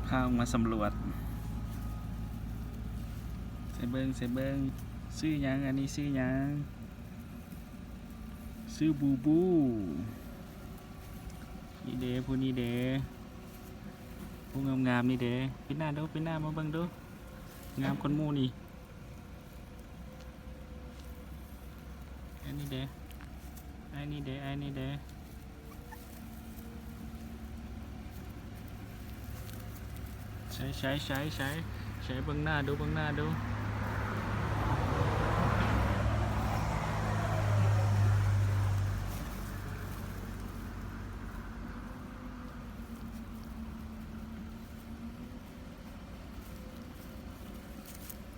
ພາອອກມາສຳຫຼວດ ໃສ່ເບິ່ງ ໃສ່ເບິ່ງ ຊື່ຫຍັງ? ອັນນີ້ຊື່ຫຍັງ? ຊື່ບູບູ. ນີ້ເດ້ ຜູ້ນີ້ເດ້ ຜູ້ງາມໆນີ້ເດ້. ປິດໜ້າດູ ປິດໜ້າມາເບິ່ງດູ ງາມກວ່າໝູ່ນີ້. ອັນນີ້ເດ້ ອັນນີ້ເດ້ ອັນນີ້ເດ້. ໃສ ໃສ ໃສ ໃສ ໃສ ເບິ່ງໜ້າດູ ເບິ່ງໜ້າດູ.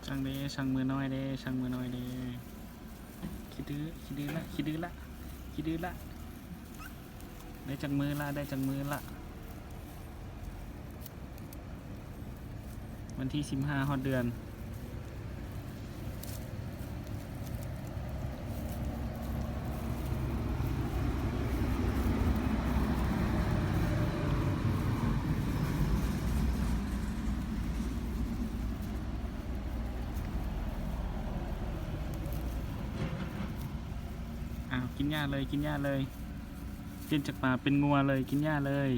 ຊ່າງເດ້ ຊ່າງມືນ້ອຍເດ້ ຊ່າງມືນ້ອຍເດ້. ຂີ້ດື້ ຂີ້ດື້ລະ ຂີ້ດື້ລະ ຂີ້ດື້ລະ. ໄດ້ຈັກມື້ລະ ໄດ້ຈັກມື້ລະ? ວັນທີສິບຫ້າ ຮອດເດືອນ. ອ້າວ ກິນຫຍ້າເລີຍ ກິນຫຍ້າເລີຍ. ປ່ຽນຈາກໝາເປັນງົວເລີຍ ກິນຫຍ້າເລີຍ.